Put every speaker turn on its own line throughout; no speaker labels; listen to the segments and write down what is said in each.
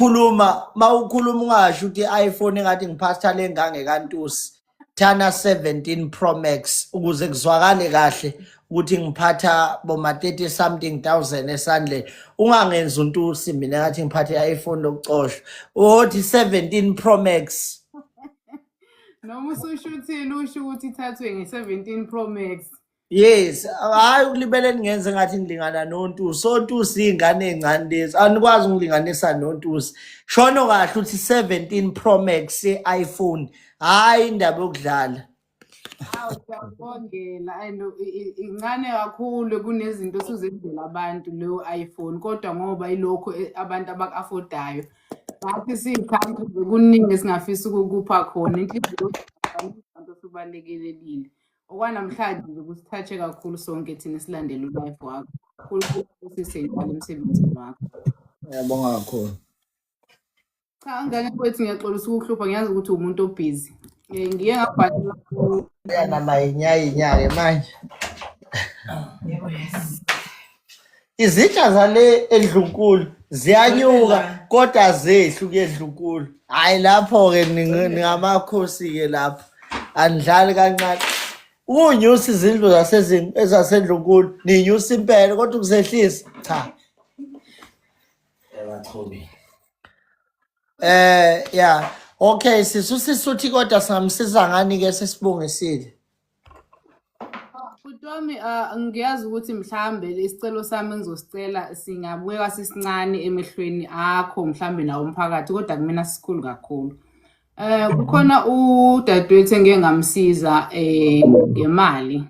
Mawukhuluma, mawukhuluma ungasho ukuthi i-iPhone engathi ngiphatha le ngange kaNtusi. Thana 17 Pro Max ukuze kuzwakale kahle ukuthi ngiphatha boma 30 something thousand esandleni. Ungangenzi untusi mina ngathi ngiphathe i-iPhone lokucosha. Uthi 17 Pro Max.
Noma usushuthile usho ukuthi ithathwe nge-17 Pro Max.
Yes, hayi ukulibele ningenze ngathi ngilingana noNtusi. ONtusi iy'ngane ey'ncane lezi. Anikwazi ukungilinganisa noNtusi. Shono kahle ukuthi 17 Pro Max ye-iPhone. Hhayi indaba yokudlala.
Awu siyakubongela and incane kakhulu kunezinto osuzenzela abantu leyo iPhone kodwa ngoba ilokhu abantu abaku-afodayo. Ngathi siyi-country bekuningi esingafisa ukukupha khona inhliziyo abantu osubalekelelile. Okwanamhlanje nje kusithathe kakhulu sonke thina esilandela ulife wakho. Unkulunkulu akubusise njalo emsebenzini wakho.
Ngiyabonga kakhulu.
Cha ngane kwethu ngiyaxolisa ukukuhlupha ngiyazi ukuthi uwumuntu obhizi. Ngiye ngabhalela
Ya namayinya-yinya-ke manje.
Yebo, yes.
Izitsha zale endlunkulu ziyanyuka kodwa azehli ukuya endlunkulu. Hhayi lapho-ke ningamakhosi-ke lapho. Anidlali kancane. Ukunyusa izindlu ezasendlunkulu ninyusa impela kodwa ukuzehlisa cha.
Ebachobi.
Ya. Okay, sisuthi kodwa singamsiza ngani ke sesibongisile?
Bhuti wami ngiyazi ukuthi mhlambe isicelo sami engizosicela singabukeka sisincane emehlweni akho mhlambe nawo umphakathi kodwa kumina sikhulu kakhulu. Kukhona udadewethu engike ngamsiza ngemali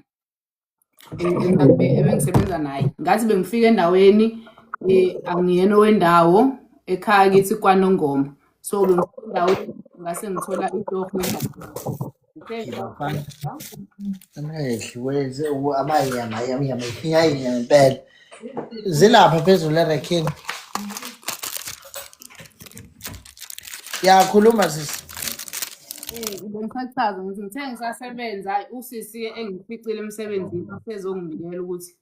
ebengisebenza naye. Ngathi bengifika endaweni angiyena owendawo ekhaya kithi kwaNongoma. So bengifika endaweni ngase ngithola itoho
Bafana. Amehli amayama yama iyayinya ngempela. Zilapha phezulu erekhini. Yakhuluma sisi.
Bengichachaza ngithi ngithe ngisasebenza usisi engificile emsebenzini usezongibikela ukuthi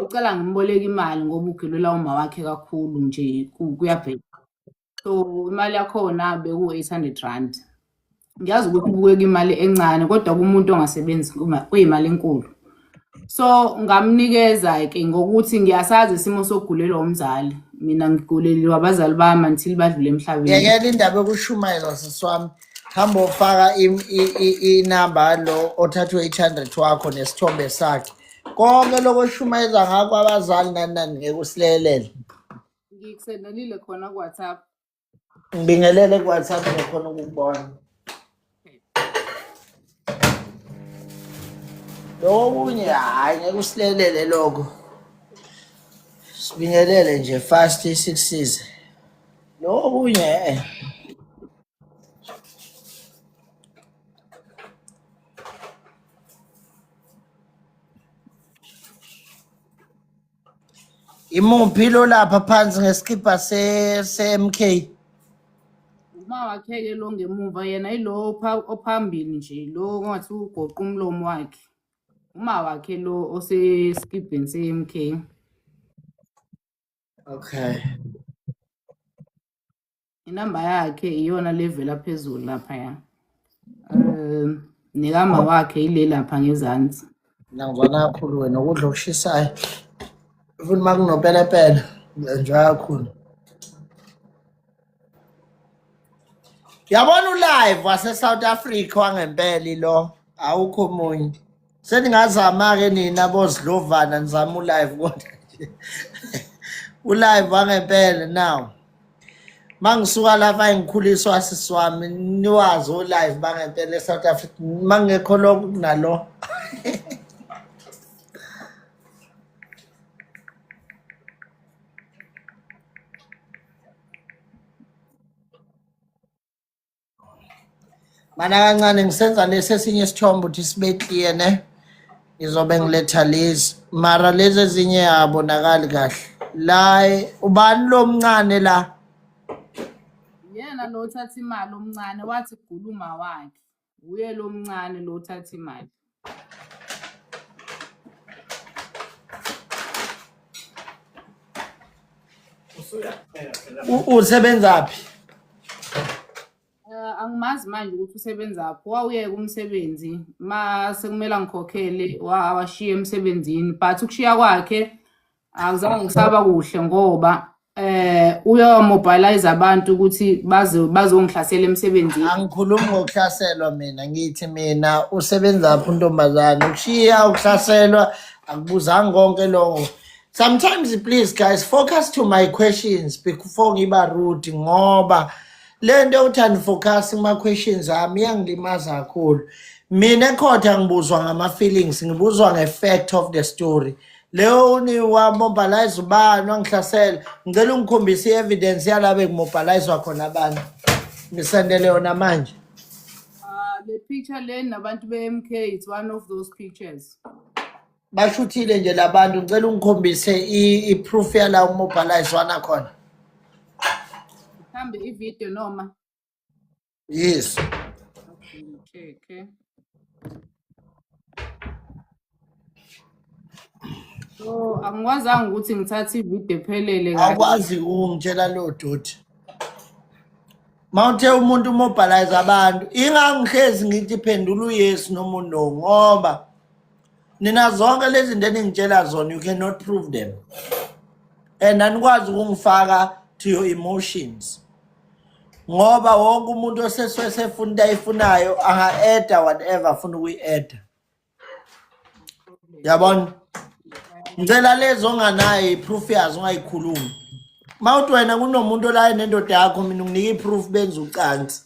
ucela ngimboleke imali ngoba ugilwela uma wakhe kakhulu nje kuyabheda. So imali yakhona beku-800 rand. Ngiyazi ukuthi kubukeka imali encane kodwa kumuntu ongasebenzi kuyimali enkulu. So ngamnikeza ke ngokuthi ngiyasazi isimo sokugulelwa umzali. Mina ngiguleliwe abazali bami until badlule emhlabeni.
Yekela indaba yokushumayela sisi wami. Hamba ofaka inamba lo othathwe 800 wakho nesithombe sakhe. Konke lokho oshumayeza ngakho abazali nani nani ngeke usilelele.
Ngikusendelile khona ku-WhatsApp.
Ngibingelele ku-WhatsApp ngikhona ukukubona. Lokunye hhayi ngeke usilelele lokho. Sibingelele nje fast sikusize. Lokunye eh. Imuphi lo lapha phansi ngesikibha se-MK?
Uma wakhe-ke lo ngemuva yena yilo ophambili nje lo ongathi ugoqa umlomo wakhe. Uma wakhe lo osesikibheni se-MK.
Okay.
Inamba yakhe iyona levela phezulu laphaya. Nekama wakhe ile lapha ngezansi.
Mina ngizwana kakhulu wena ukudla okushisayo. Futhi uma kunopelepele ngienjoy kakhulu. Yabona ulive wase South Africa wangempela lo awukho omunye. Seningazama-ke nina bozidlovana nizama ulive kodwa nje. Ulive wangempela now. Mangisuka lapha engikhuliswa sisi wami niwazi olive bangempela eSouth Africa mangekho lokho kunalo. Mana kancane ngisenza lesi esinye isithombe ukuthi sibe clear ne. Ngizobe ngiletha lezi mara lezi ezinye abonakali kahle. La ubani lo mncane la?
Yena lo othatha imali omncane wathi kugula uma wakhe. Uye lo mncane lo othatha imali.
Usebenzaphi?
Angimazi manje ukuthi usebenzaphi. Wawuyeka umsebenzi ma sekumele angikhokhele washiya emsebenzini, but ukushiya kwakhe akuzange kusaba kuhle ngoba uyamobilize abantu ukuthi baze bazongihlasela emsebenzini.
Angikhulumi ngokuhlaselwa mina, ngithi mina usebenzaphi untombazane. Ukushiya ukuhlaselwa akubuzanga konke lokho. Sometimes please guys focus to my questions before ngiba rude, ngoba le nto yokuthi anifocus kuma-questions ami iyangilimaza kakhulu. Mina ekhotha angibuzwa ngama-feelings, ngibuzwa nge-fact of the story. Leyo uni wamobilize ubani wangihlasela, ngicela ungikhombise i-evidence yala bekumobilizwa khona abantu, ngisendele yona manje.
Le picture le nabantu be-MK, it's one of those pictures.
Bashuthile nje labantu, ngicela ungikhombise i-proof yala umobilizwana khona.
Mhlambe i-video noma?
Yes.
Okay, check. So angikwazanga ukuthi ngithathe i-video ephelele kahle.
Awukwazi ukungitshela lo doti. Mawuthe umuntu umobilize abantu, ingangihlezi ngithi phendula uYesu noma uno, ngoba nina zonke lezi zinto eningitshela zona you cannot prove them. And anikwazi ukungifaka to your emotions. Ngoba wonke umuntu osesefuna into ayifunayo anga-adda whatever afuna ukuyi-adda. Yabona? Ngicela lezo onganayo i-proof yazo ungayikhulumi. Mawuthi wena kunomuntu olaye nendoda yakho, mina unginika i-proof benza ucansi.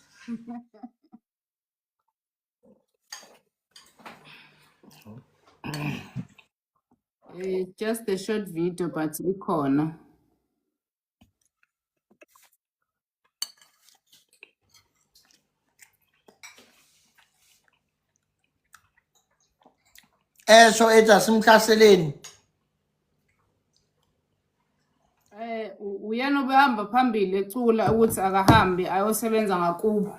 Just a short video but ikhona.
Esho ethi asimhlaseleni.
Uyena obehamba phambili ecula ukuthi akahambe ayosebenza ngakubo.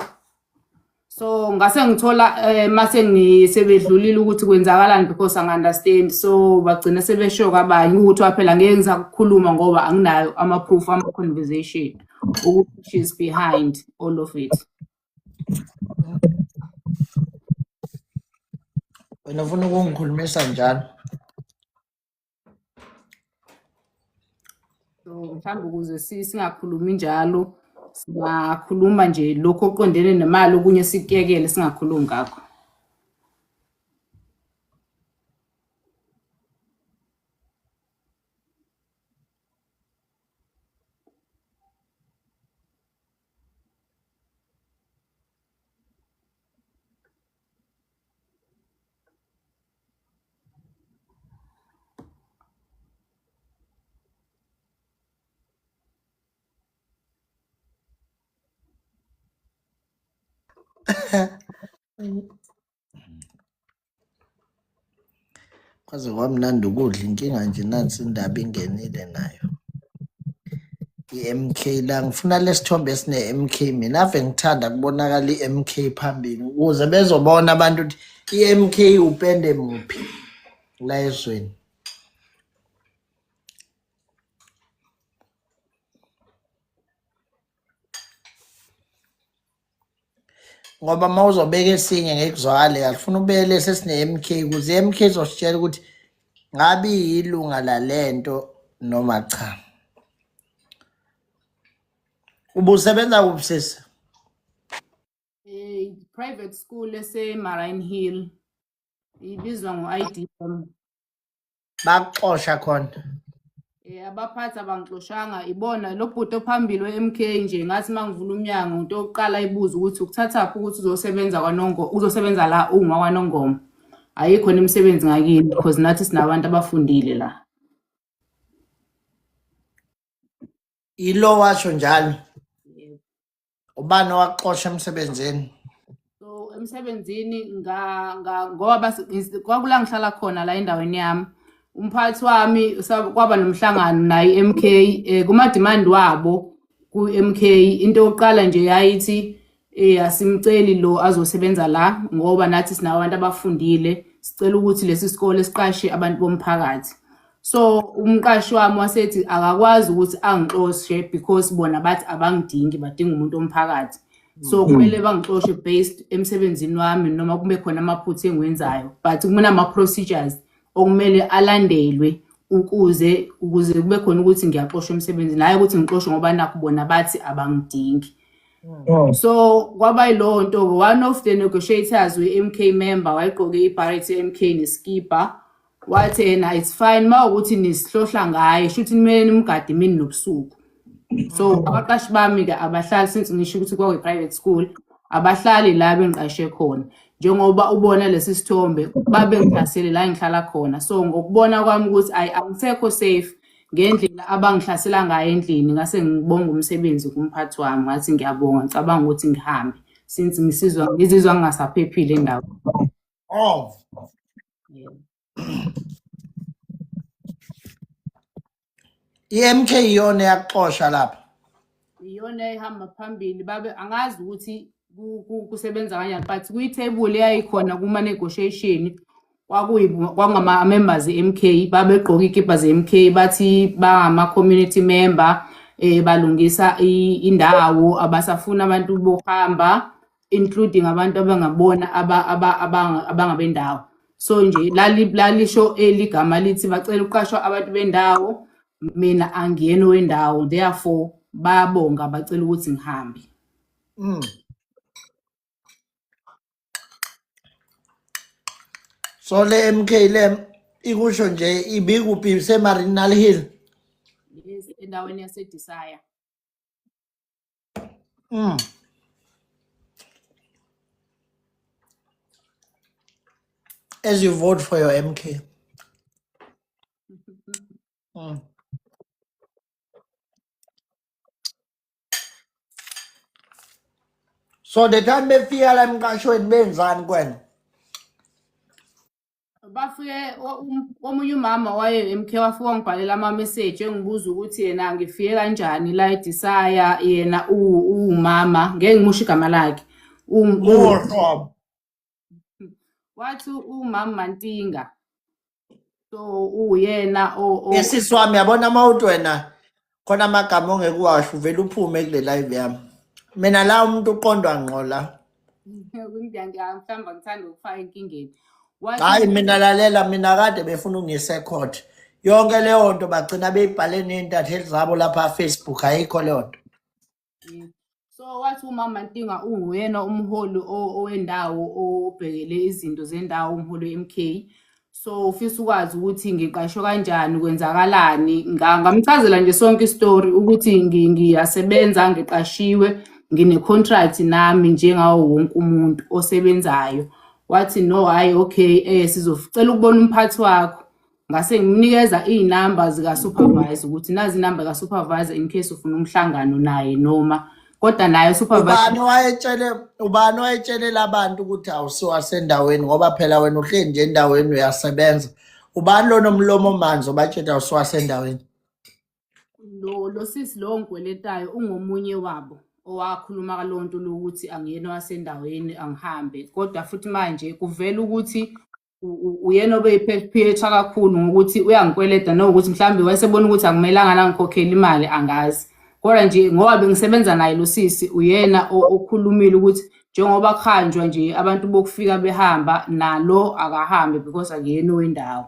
So ngase ngithola mase ngisebedlulile ukuthi kwenzakalani because angi-understand. So bagcina sebesho kabanye ukuthi waphela ngeke ngisakukhuluma ngoba anginayo ama-proof ama-conversation ukuthi she's behind all of it.
Wena ufuna ukungikhulumisa njalo?
So mhlawumbe ukuze singakhulumi njalo, singakhuluma nje lokho okuqondene nemali, okunye sikuyekele singakhulumi ngakho.
Kwaze kwamnandi ukudla, inkinga nje nansi indaba ingenile nayo. I-MK la, ngifuna lesithombe esine-MK mina, ave ngithanda kubonakala i-MK phambili ukuze bezobona abantu ukuthi i-MK upende muphi la ezweni. Ngoba uma uzobeka esinye ngeke kuzwakale kahle, ufuna ubeke lesi esine-MK ukuze i-MK izositshela ukuthi ngabe iyilunga lalento noma cha. Ubusebenza kuphi sisi?
Private school ese-Marine Hill, ibizwa ngo-IDM.
Bakuxosha khona?
Abaphathi abangixoshanga, ibona lo bhuti ophambili we-MK nje, ngathi uma ngivula umnyango into yokuqala ibuza ukuthi ukuthathaphi ukuthi uzosebenza kwaNongo, uzosebenza la uma kwaNongoma. Ayikho nemisebenzi ngakini because nathi sinabantu abafundile la.
Ilo washo njalo. Ubani owakuxosha emsebenzini?
So emsebenzini ngoba kwakula ngihlala khona la endaweni yami, umphathi wami kwaba nomhlangano naye i-MK, kuma demand wabo ku-MK, into yokuqala nje yayithi asimceli lo azosebenza la ngoba nathi sinabantu abafundile, sicela ukuthi lesi sikole siqashe abantu bomphakathi. So umqashi wami wasethi akakwazi ukuthi angixoshe because bona bathi abangidingi, badinga umuntu omphakathi. So kumele bangixoshe based emsebenzini wami noma kube khona amaphutha engiwenzayo, but kunama-procedures okumele alandelwe ukuze kube khona ukuthi ngiyaxoshwa emsebenzini, hhayi ukuthi ngixoshwe ngoba nakhu bona bathi abangidingi. So kwaba yilowo nto-ke, one of the negotiators we-MK member wayegqoke ibharethi ye-MK neskipa, wathi yena it's fine uma ukuthi nisihlohla ngaye, shuthi kumele nimgade imini nobusuku. So abaqashi bami-ke abahlali, since ngisho ukuthi kwakuyi-private school, abahlali la bengiqashe khona. Njengoba ubona lesi sithombe, babengihlasele la engihlala khona. So ngokubona kwami ukuthi ayi angisekho safe ngendlela abangihlasela ngayo endlini, ngase ngibonga umsebenzi kumphathi wami, ngathi ngiyabonga, ngicabanga ukuthi ngihambe since ngizizwa ngingasaphephile endaweni.
Oh.
Yeah.
I-MK iyona eyakuxosha lapha.
Iyona ehamba phambili, babe angazi ukuthi kusebenza kanjani, but kwi-table eyayikhona kuma-negotiation kwakungama-members e-MK, babegqoke iy'kipa ze-MK, bathi bangama-community member, balungisa indawo, abasafuna abantu bokuhamba, including abantu abangabona abangabendawo. So nje lalisho eligama lithi bacela ukuqashwa abantu bendawo, mina angiyena owendawo, therefore bayabonga bacela ukuthi ngihambe.
So le MK le ikusho nje ibikuphi, seMarinal Hill?
Yes, endaweni yaseDesire.
As you vote for your MK. So the time befika la emqashweni benzani kwena?
Bafike omunye umama waye MK wafika wangibhalela ama-message engibuza ukuthi yena ngifike kanjani la eDesire, yena uwumama, ngeke ngimusho igama lakhe.
Musho.
Wathi umama Mantinga. So uyena o
Sisi wami, yabona mawuthi wena khona amagama ongeke uwasho, uvele uphume kule live yami. Mina la umuntu uqondwa ngqo la.
Mhlawumbe ngithanda ukufaka enkingeni.
Hayi mina lalela, mina kade befuna ungise court. Yonke leyo nto bagcina beyibhale ney'ntatheli zabo lapha Facebook, ayikho leyo nto.
So wathi umama Mantinga unguyena umholi owendawo obhekele izinto zendawo, umholi we-MK. So ufisa ukwazi ukuthi ngiqashwe kanjani, kwenzakalani. Ngamchazela nje sonke isitori ukuthi ngiyasebenza, ngiqashiwe, ngine-contract nami njengawo wonke umuntu osebenzayo. Wathi no, hhayi okay, sizocela ukubona umphathi wakho. Ngase ngimnikeza iy'namba zika-supervisor ukuthi nazi inamba ka-supervisor in case ufuna umhlangano naye noma, kodwa naye supervisor.
Ubani wayetshelela abantu ukuthi awusiwasendaweni, ngoba phela wena uhleli nje endaweni uyasebenza. Ubani lo nomlomo omanzi obatshela awusiwasendaweni?
Lo sisi lo ongikweletayo ungomunye wabo owakhuluma ngalowo nto lokuthi angiyena wasendaweni, angihambe. Kodwa futhi manje kuvela ukuthi uyena obeyiphephetha kakhulu ngokuthi uyangikweleta, nokuthi mhlawumbe wayesebona ukuthi akumelanga nangikhokhele imali, angazi. Kodwa nje ngoba bengisebenza naye lo sisi, uyena okhulumile ukuthi njengoba kuhanjwa nje abantu bokufika behamba, nalo akahambe because akuyena owendawo.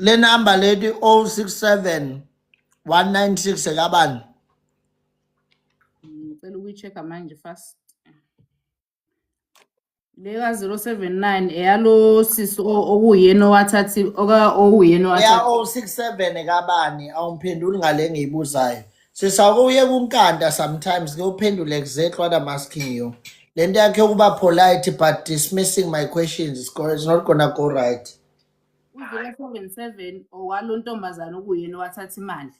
Le number leti 067 196 ekabani?
Ngicela ukuyi-check-a manje fast. Le ka-079 eyalo sisi okuyena owathatha okuyena
owathatha. Ya 067 ekabani? Awumphenduli ngale ngiyibuzayo. Sisawuye kuNkanta sometimes ke uphendule exactly what I'm asking you. Le nto yakhe yokuba polite but dismissing my questions is not gonna go right.
U-077 owalo ntombazane okuyena owathatha imali.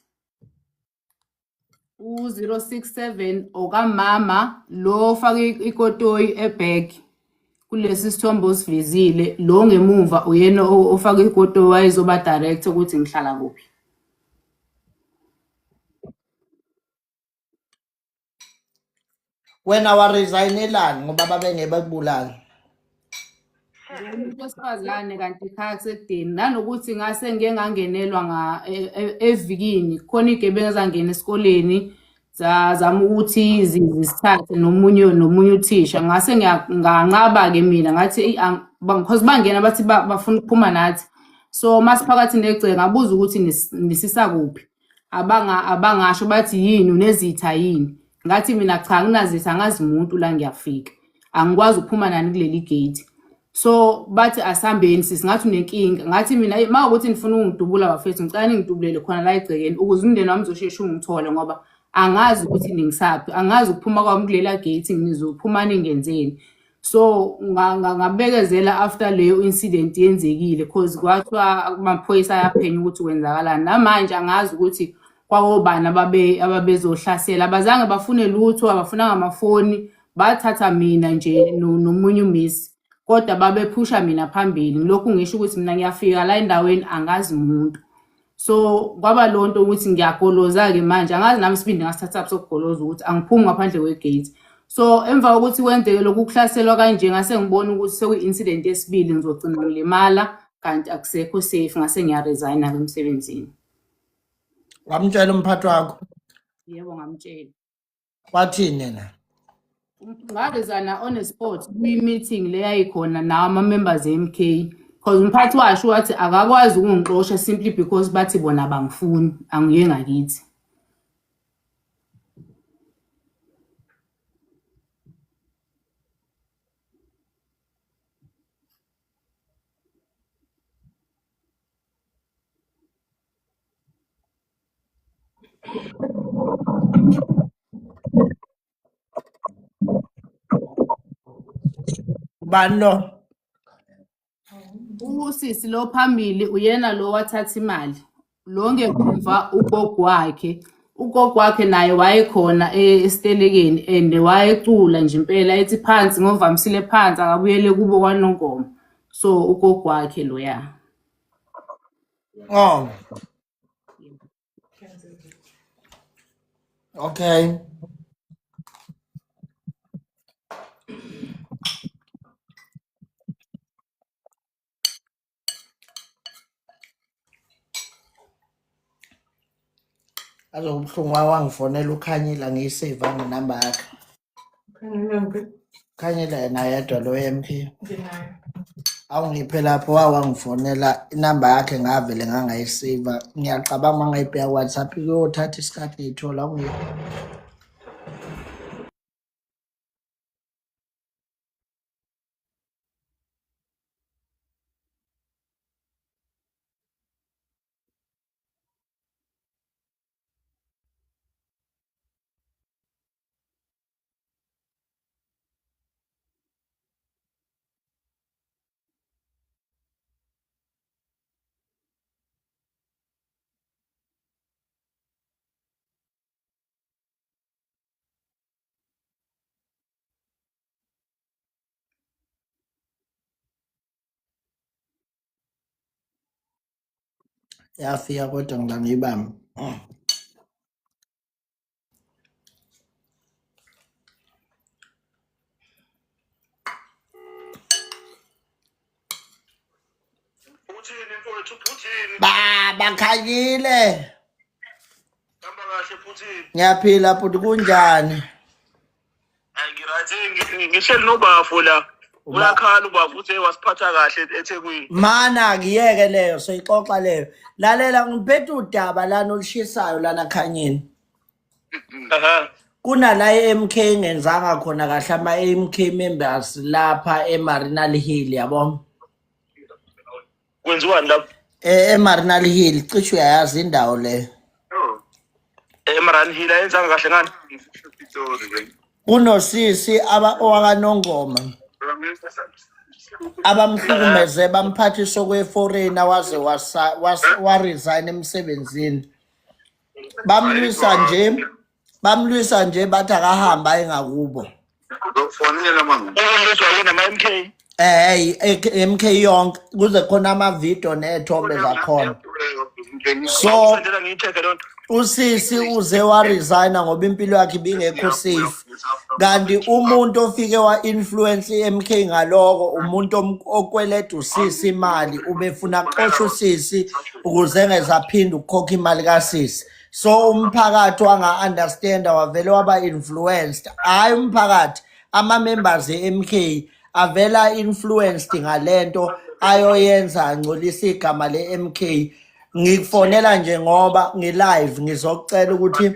U-067 okamama lo ofake ikotoyi ebag kulesi sithombe osivezile, lo ngemuva uyena ofake ikotoyi wayezoba direct ukuthi ngihlala kuphi.
Wena waresignelani ngoba babengeke bakubulale?
Ngiwumuntu wesifazane kanti ekhaya kusekudeni nanokuthi ngase ngike ngangenelwa nga evikini khona iy'gebengu ezangena esikoleni zazama ukuthi zisithathe nomunye nomunye uthisha ngase nganqaba-ke mina ngathi eyi because bangena bathi bafuna ukuphuma nathi so masiphakathi negceke ngabuza ukuthi nisisa kuphi abangasho bathi yini unezitha yini ngathi mina cha anginazitha angazi muntu la ngiyafika angikwazi ukuphuma nani kuleli gate so bathi asihambeni sisi ngathi unenkinga ngathi mina uma ukuthi nifuna ukungidubula bafethu ngicela ningidubulele khona la egcekeni ukuze umndeni wami uzosheshe ungithole ngoba angazi ukuthi ningisaphi angazi ukuphuma kwami kulela gate nizophuma ningenzeni so ngabekezela after leyo incident yenzekile cause kwathiwa amaphoyisa ayaphenya ukuthi kwenzakalani namanje angazi ukuthi kwakobani ababe ababezohlasela abazange bafune lutho abafunanga amafoni bathatha mina nje nomunye umiss kodwa babephusha mina phambili ngilokhu ngisho ukuthi mina ngiyafika la endaweni angazi muntu so kwaba loo nto ukuthi ngiyagoloza-ke manje angazi nami isibindi ngasithathaphi sokugoloza ukuthi angiphumi ngaphandle kwegate so emva kokuthi kwenzeke lokhu kuhlaselwa kanje ngase ngibona ukuthi sekuyi-incident yesibili ngizogcina ngilimala kanti akusekho safe ngase ngiyaresigna-ke emsebenzini.
Wamtshela umphathi wakho?
Yebo, ngamtshela.
Wathini yena?
Ngarizana on a spot kwi-meeting le yayikhona nawo ama-members e-MK because umphathi washo wathi akakwazi ukungixosha simply because bathi bona abangifuni angiye ngakithi.
Ubani lo?
Usisi lo phambili uyena lo wathatha imali. Lo ngemuva ugogo wakhe. Ugogo wakhe naye wayekhona esitelekeni and wayecula nje impela ethi phansi ngovamisile phansi akabuyele kubo kwaNongoma. So ugogo wakhe loya.
Oh. Okay. Azokubuhlungu wangifonela uKhanyile angiyiseyivanga inamba yakhe. Khanyile yena yedwa lo MP. Awungiphe lapho wawangifonela inamba yakhe ngavele ngangayiseva. Ngiyacabanga uma ngayibheka ku-WhatsApp kuyothatha isikhathi ngiyithola awungiphe. Yafika kodwa ngangiyibamba.
Uthini mfowethu uthini?
Baba Khanyile.
Hamba kahle futhi.
Ngiyaphila bhuti kunjani?
Hayi ngiright ngihleli nobafo la. Uyakhala ubafo uthe wasiphatha kahle eThekwini.
Mana akuyeke leyo soyixoxa leyo. Lalela ngiphethe udaba lana olushisayo lana Khanyeni.
Aha.
Kunala e-MK engenzanga khona kahle ama-MK members lapha eMarinal Hill yabo.
Kwenziwani lapho?
E-Marinal Hill cishe uyayazi indawo leyo.
EMarinal Hill ayenzanga kahle ngani?
Kunosisi aba owakanongoma abamhlukumeze bamphathisa okwe-foreigner waze waresign emsebenzini. Bamlwisa nje bamlwisa nje bathi akahamba aye ngakubo.
Uzokufonela mama. Ukulwiswa yini ama-MK?
Eh MK yonke kuze khona ama video nethombe zakhona. So
Ngisendela ngiyi-check-e loo nto.
Usisi uze waresigna ngoba impilo yakhe ibingekho safe. Kanti umuntu ofike wa-influence i-MK ngaloko umuntu okweleta usisi imali, ubefuna kuxosha usisi ukuze engezaphinde ukukhokha imali kasisi. So umphakathi wanga-understanda wavele waba influenced. Hhayi umphakathi, ama-members e-MK avela influenced ngalento ayoyenza angcolisa igama le-MK. Ngikufonela nje ngoba ngi-live, ngizocela ukuthi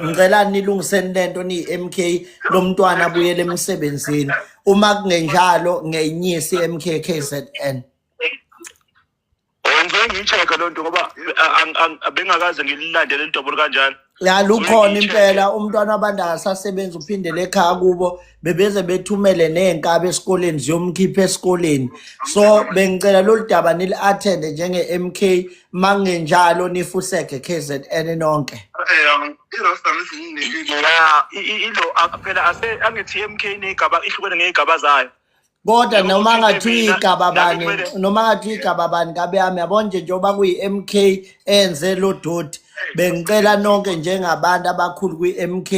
ngicela nilungiseni lento niyi-MK, lo mntwana abuyele emsebenzini. Uma kungenjalo ngeyinyisa i-MK KZN.
Ngeke ngiyi-check-e loo nto ngoba bengakaze ngililandele lidobolo kanjalo.
Ya lukhona impela umntwana wabantu akasasebenzi uphindele ekhaya kubo bebeze bethumele ney'nkabi esikoleni ziyomkhipha esikoleni. So bengicela lolu daba nili-attende njenge-MK, makungenjalo nifusege KZN nonke.
Ya ilo phela ase angithi i-MK ney'gaba ihlukene ngey'gaba zayo.
Kodwa noma ngathiwa igaba bani, noma ngathiwa igaba bani kabe yami, yabo nje njengoba kuyi-MK enze lo doti, bengicela nonke njengabantu abakhulu kwi-MK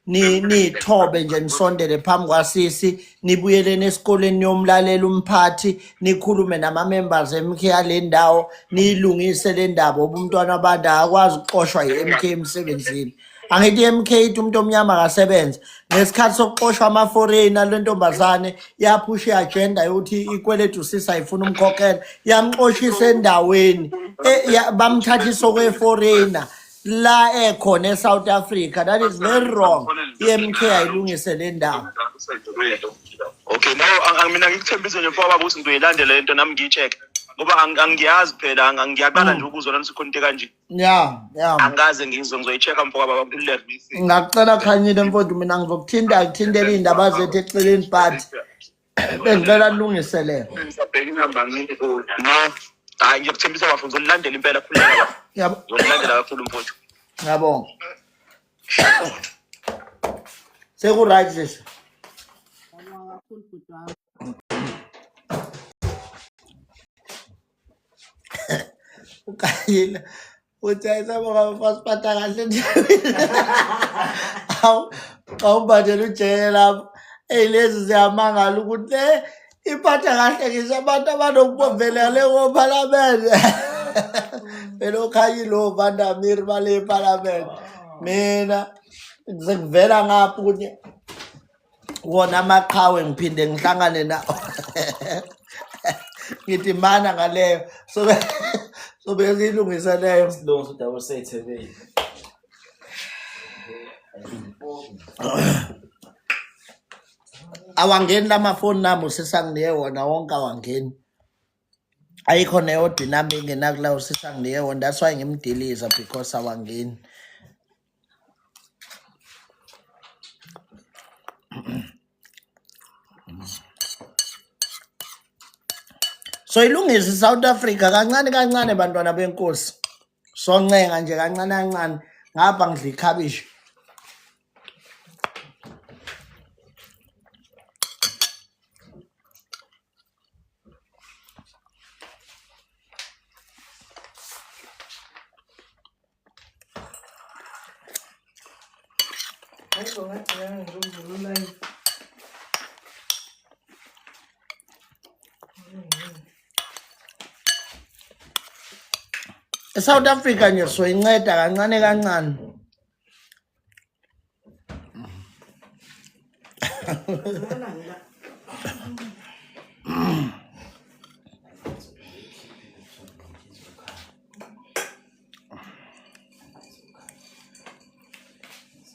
nithobe nje nisondele phambi kwasisi, nibuyeleni esikoleni niyomlalela umphathi, nikhulume nama-members e-MK ale ndawo, niyilungise le ndaba ngoba umntwana wabantu akakwazi ukuxoshwa yi-MK emsebenzini. Angithi i-MK ithi umuntu omnyama akasebenze. Ngesikhathi sokuxoshwa ama-foreigner le ntombazane yaphusha i-agenda yokuthi ikweletu usisi ayifuna umkhokhela, yamxoshisa endaweni, bamthathisa okwe-foreigner la ekhona e-South Africa. That is very wrong. I-MK ayilungise le ndaba.
Okay, no, mina ngikuthembise nje mfowabo ukuthi ngizoyilandela lento nami ngiyi-check ngoba angiyazi phela, ngiyaqala nje ukuzwa nami sikhona into ekanje.
Ya, ya.
Angikaze ngizwe, ngizoyi-check-a mfowabo bakhululeke.
Ngingacela Khanyile mfowethu, mina ngizokuthinta ngithintele iy'ndaba zethu eceleni, but bengicela nilungiselele.
No, hayi ngiyakuthembisa bafo, ngizolilandela impela, khululeka bafo.
Yabo.
Ngizolilandela kakhulu mfowethu.
Ngiyabonga. Seku-right sisi.
Ngiyabonga kakhulu bhuti wami.
Ukhanyile uthi ayisabonga bafasiphatha kahle nje. Awu xa ubhadela ujeke lapho. Eyi lezi ziyamangala ukuthi le iphatha kahle ngisho abantu abanokubovela le kophalamende. Phela okhanyile ovandamiri bale ephalamende. Mina sekuvela ngapha ukuthi wona amaqhawe ngiphinde ngihlangane nawo. Ngithi mana ngaleyo sobe sobe siyilungise leyo.
Silungisa udaba oluseyithebeni.
Awangeni lamafoni nami usesanginike wona wonke awangeni. Ayikho neyodwa inamba engenakulawo usesanginike wona, that's why ngimdiliza because awangeni. So ilungise iSouth Africa kancane kancane bantwana benkosi. Soncenga nje kancane kancane ngapha ngidla ikhabishi.
Hayibo ngathi ngeke ngizovula ulayini.
ESouth Africa nje soyinceda kancane kancane.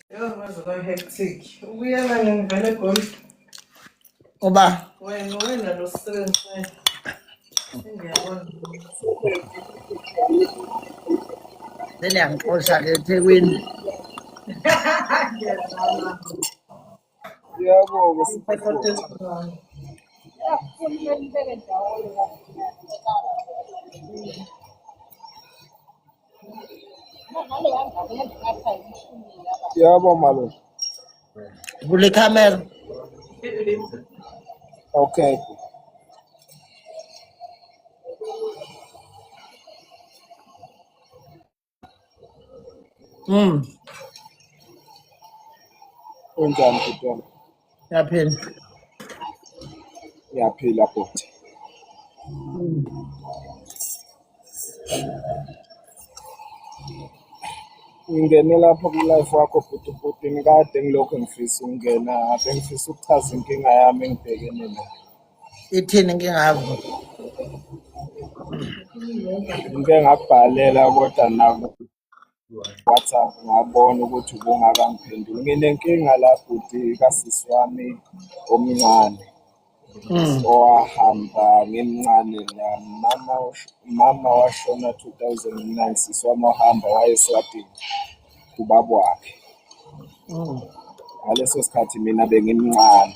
Yo, ngaze kwa-hectic. Ubuyela ngivele eGoli.
Uba
Wena wena lo sisebenzisayo. Sengiyabona.
seniyangixosha ke eThekwini.
Ngiyadlala.
Ngiyabonga
Siphatha esikhona.
Yebo malume.
Vula ikhamera.
Okay.
Unjani bhuti wami?
Ngiyaphila.
Ngiyaphila bhuti. Ngingene lapha ku-life wakho bhuti bhuti kade ngilokhu ngifisa ukungena, bengifisa ukuchaza inkinga yami engibhekene nayo.
Ithini inkinga yakho?
Ngike ngakubhalela kodwa naku WhatsApp ngabona ukuthi ubungakangiphenduli. Nginenkinga la bhuti kasisi wami omncane owahamba ngimncane mama mama washona 2009, sisi wami wahamba waya eSwatini kubaba wakhe. Ngaleso sikhathi mina bengimncane.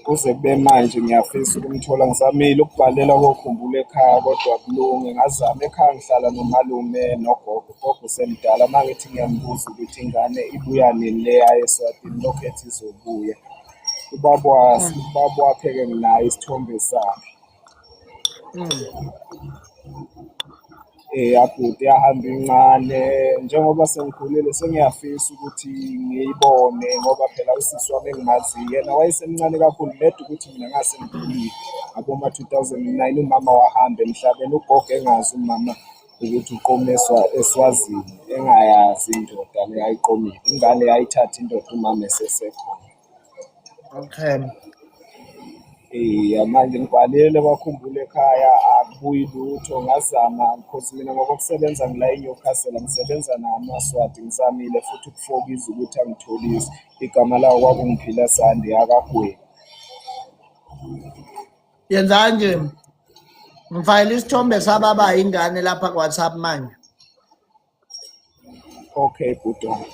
Kuze kube manje ngiyafisa ukumthola, ngizamile ukubhalela kokhumbula ekhaya kodwa akulungi. Ngazama ekhaya ngihlala nomalume nogogo, ugogo usemdala. Uma ngithi ngiyambuza ukuthi ingane ibuya nini le yayo eSwatini, lokhu ethi izobuya. Ubaba ubaba wakhe-ke nginaye isithombe sakhe. Yabhuti yahamba incane, njengoba sengikhulile sengiyafisa ukuthi ngiyibone ngoba phela usisi wami engimaziyo yena wayesemncane kakhulu led ukuthi mina ngase ngikhulile ngaboma-2009 umama wahamba emhlabeni, ugogo engazi umama ukuthi uqomeswa eSwazini, engayazi indoda le ayiqomile, ingane yayithatha indoda umama esesekhona.
Okay.
Eya manje ngibhalile kwakhumbula ekhaya akubuyi lutho, ngazama because mina ngokokusebenza ngila eNewcastle ngisebenza namaSwati, ngizamile futhi ukufokiza ukuthi angitholise igama lawo kwakungiphila Sandi akagwebi.
Yenza kanje. Ngifakele isithombe sababa ingane lapha ku WhatsApp manje.
Okay bhuti wami.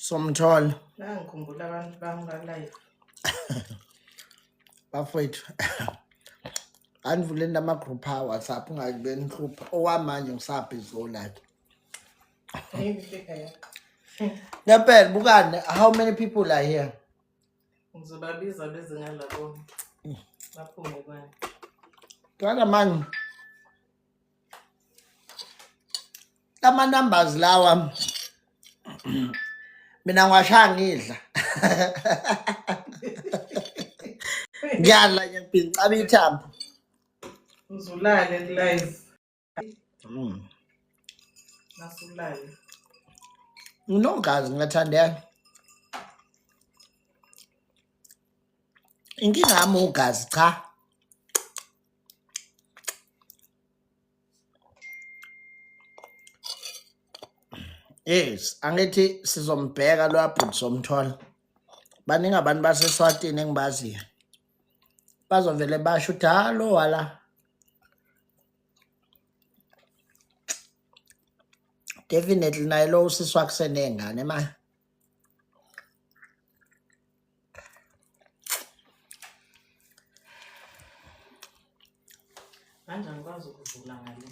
Somthola
Nangikhumbula abantu bami ba-live.
Bafowethu. Anivuleni ama-group a WhatsApp ungabe nihlupha. Okwamanje ngisabhizi live. Ngempela bukani how many people are here?
Ngizobabiza beze ngalabo baphume kwami.
Kana man. Lama numbers lawa mina ngiwashaya ngidla. Ngiyadla nje ngicaba ithambo.
Uzulale ku-live. Nasulale.
Nginogazi ngingathandeka. Inkinga yami ugazi cha. Yes, angithi sizombheka lo bhuti somthola. Baningi abantu baseSwatini engibaziyo. Bazovele basho ukuthi ha lo wala. Definitely naye lo usisi wakhe senengane ma.
Manje angikwazi ukuvula ngale.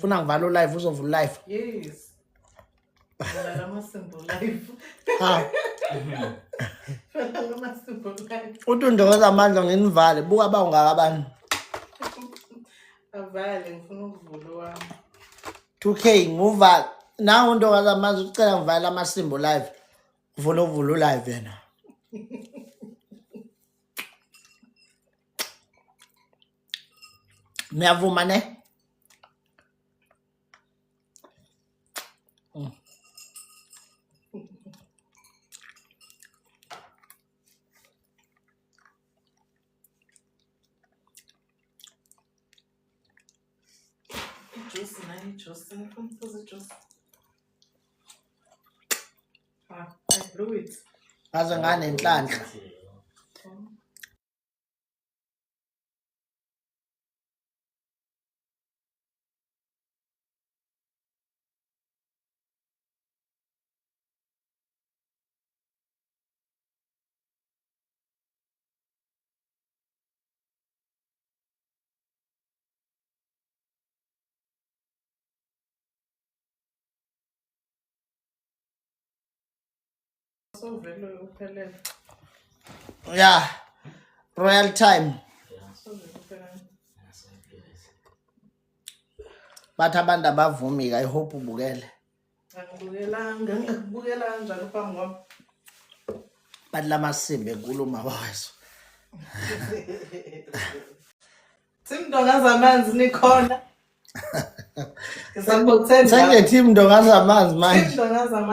Funa ngivala u-live, uzovula live.
Yes. Vula lamasimbo live.
Ha,
Vula lamasimbo live.
Uthi undokeza amandla nginivale, buka bawungaka abantu.
Avale ngifuna ukuvula owami.
2K nguvala. Nawu untokazi amandla ucela ngivale amasimbo live. Ufuna ukuvula u-live yena. Niyavuma ne?
Ijuice nayo ijuice. Ngifuna ukuphuza ijuice. Ah, I blew it.
Ngaze nganenhlanhla.
Sovele uphelele.
Yeah. Royal time. Bathi abantu abavumi I hope ubukele.
Angibukelanga, ngingakubukela kanjani phambi kwami.
Bathi lamasimba enkulumo abawazo.
Simdonga zamanzi nikhona. Ngisakutheni.
Sengine team ndonga zamanzi manje.
Simdonga zamanzi.